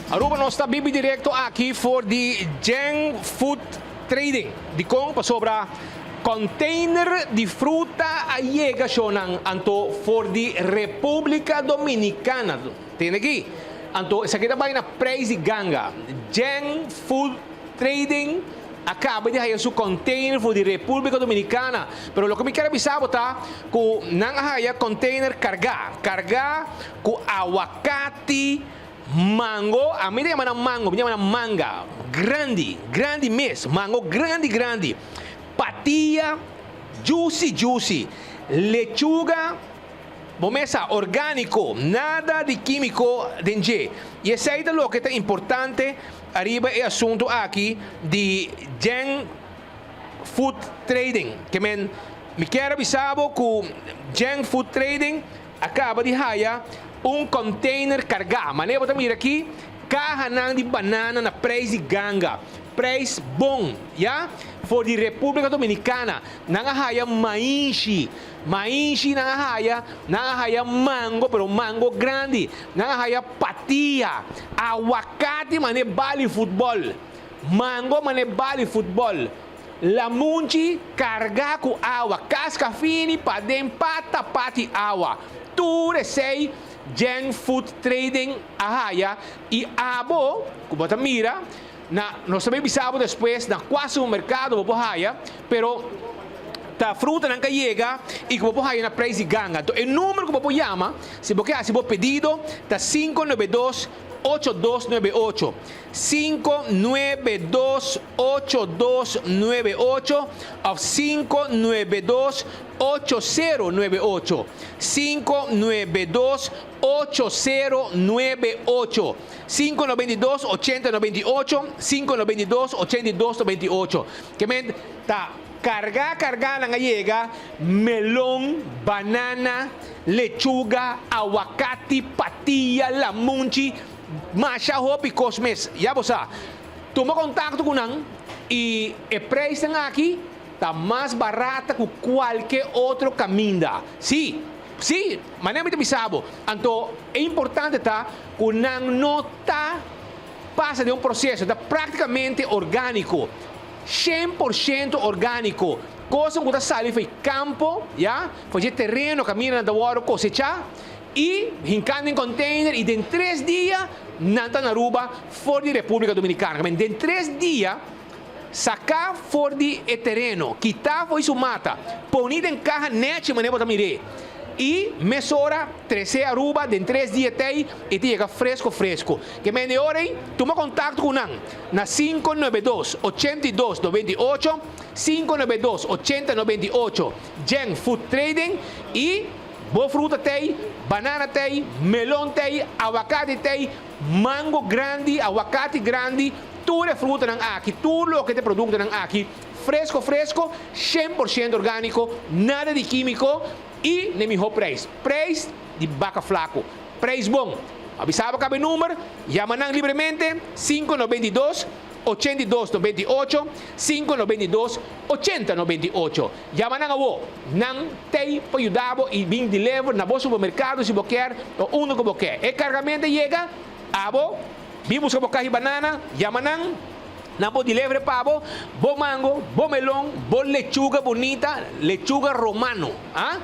Aruba, nos ta bibi directo aki for di Gen Food Trading. Dicon? Pasobra container di fruta a yega, shonan, anto for di Republica Dominicana. Tin aki. Anto, esaki ta bay na prijs di ganga. Gen Food Trading a caba di haya su container for di Republica Dominicana. Pero loke mi kier bisa ta cu nan a haya container carga. Carga cu awacati, mango, ami ta yama mango, mi ta yama manga. Grandi, grandi mes, mango grandi grandi. Patia, juicy juicy. Lechuga, bo mes sa, organico, nada di kimico den dje. Y esey ta loke ta importante ariba e asunto aki di Gen Food Trading. Kemen, mi kier bisa bo cu Gen Food Trading a caba di haya un container carga. Manera bo ta mira aki, caha nan di banana na prijs di ganga. Prijs bon, ya? For di Republica Dominicana. Nan a haya maishi. Maishi nan a haya, nan a haya mango, pero mango grandi. Nan a haya patia, awacati mane bala futbol. Mango mane bala futbol. Lamunchi carga cu awa, casca fini paden pata pati awa. Tur esey Gen Food Trading a haya y abo, cu bo ta mira, na nos tambe bisa bo despues na cua supermercado bo por haya, pero ta fruta nan cu a yega y cu bo por haya na prijs di ganga. Anto, e number cu bo por yama, si bo kier haci bo pedido, ta 592 8298. 592 8298 of 592 8098. 592 8098. 592 8098, 592 8298. Kemen ta carga carga nan a yega melon, banana, lechuga, awacati, patia, lamunchi, masha hopi cos mes. Ya bo sa. Tuma contacto cu nan y e prijs aki ta mas barata cu cualkier otro caminda. Si, manera mi ta bisa bo. Anto, e importante ta cu nan no ta pasa den un proceso, ta practicamente organico. 100% organico. Cos cu ta sali for di campo, ya? For di tereno, caminda nan ta cosecha y hinca den container y den 3 dia nan ta na Aruba for di Republica Dominicana. Den 3 dia saca for di tereno, kita for di su mata, pone den caha net, manera bo ta mira. Y mesora, trece Aruba, den 3 dia tey, y ta yega fresco, fresco. Kemen ora, tuma contacto cu nan, na 592 82 98, 592 80 98, Gen Food Trading, y bo fruta tey, banana tey, melon tey, awacati tey, mango grandi, awacati grandi, tur fruta nan aki, tur loke ta producto nan aki, fresco, fresco, 100% organico, nada di kimico y na miho prijs. Prijs di baca flaco. Prijs bon. Bisa bo caba e number, yama nan libremente 592 82 98, 592 80 98. Yama nan awo, nan tey pa yuda bo y bin deliver na bo supermercado si bo kier of unda cu bo kier. E cargamento yega, abo, bin busca bo caha banana, yama nan, nan por deliver pa bo, bo mango, bo melon, bo lechuga bunita, lechuga romano, ah?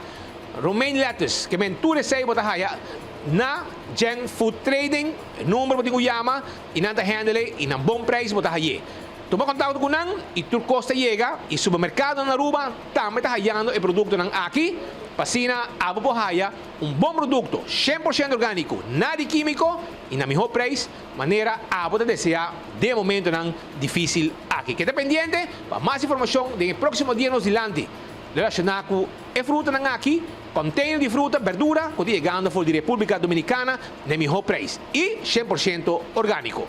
Romaine lettuce, kemen tur esey bo ta haya na Gen Food Trading, number bo tin cu yama, y nan ta handle y na bon prijs bo ta haye. Tuma contacto cu nan y tur cos ta yega y supermercado na Aruba tambe ta hayando e producto nan aki. Pa asina abo por haya un bon producto, 100% organico, nada kimico y na miho prijs, manera abo ta desea den momento nan dificil aki. Keda pendiente pa mas informacion den proximo dia nos dilanti relaciona cu e fruta nan aki, container di fruta, berdura, cu ta yegando for di Republica Dominicana na miho prijs y 100% organico.